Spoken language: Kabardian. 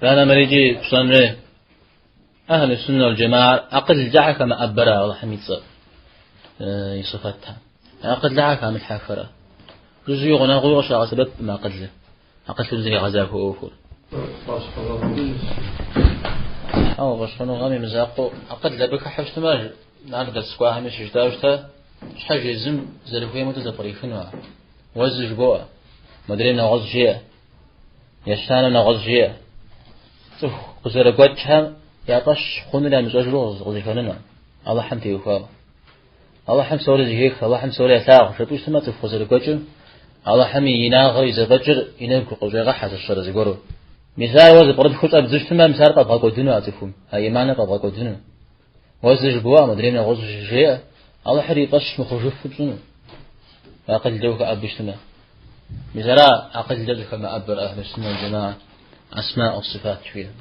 Итӏанэ мыр икӏи пщӏэн хуей. Ахьлу суннэ уал джэмаӏэр акъылкӏэ щхьэ хэмыӏэбэрэ Алыхьым и цӏэр, и сыфэтхэм. Акъылкӏэ щхьэ хамылъхьэхэрэ. Жыжьи гъунэгъуи къыщагъэсэбэпкъым акъылыр. Акъылым зэригъэзахуэ ӏуэхур. Ауэ фӏэщхъуныгъэм и мызакъуэу акъыл абы хыхьэу щытмэ, ар дэрс кӏуахэми щыжытӏауэ щыта, щхьэж езым зэрыхуейм хуэдэу зэпкърихыну ар. Уэ зы жыбоӏэ, модрейм нэгъуэщӏ жеӏэ, ещанэм нэгъуэщӏ жеӏэ. Цӏыху къызэрыгуэкӏхэм я фӏэщ хъунур ямыщӏэжу къызэхэнэну Алыхьым теухуауэ. Алыхьым псори зэхех, Алыхьым псори елъагъу. Жыпӏэу щытмэ, цӏыху къызэрыгуэкӏым Алыхьым и инагъыр, и зэфӏэкӏыр и нэгу къыщӏегъэхьэ зыщэрэ зыгуэру. Мис ар уэ зэпкърыпхыу щӏэбдзу щытмэ, мис ар фӏэбгъэкӏуэдыну а цӏыхум, а иманыр фӏэбгъэкӏуэдыну. Уэ зы жыбоӏэ, модрейм нэгъуэщӏ жеӏэ, Алыхьыр и фӏэщ мыхъужыфу пщӏыну. Акъылкӏэ ухэӏэбу щытмэ. Мис ара акъылкӏэ щӏыхэмыӏэбэр ахьлу суннэ уал джэмаӏэ, асмаӏ уэ сыфат жыхуиӏэр.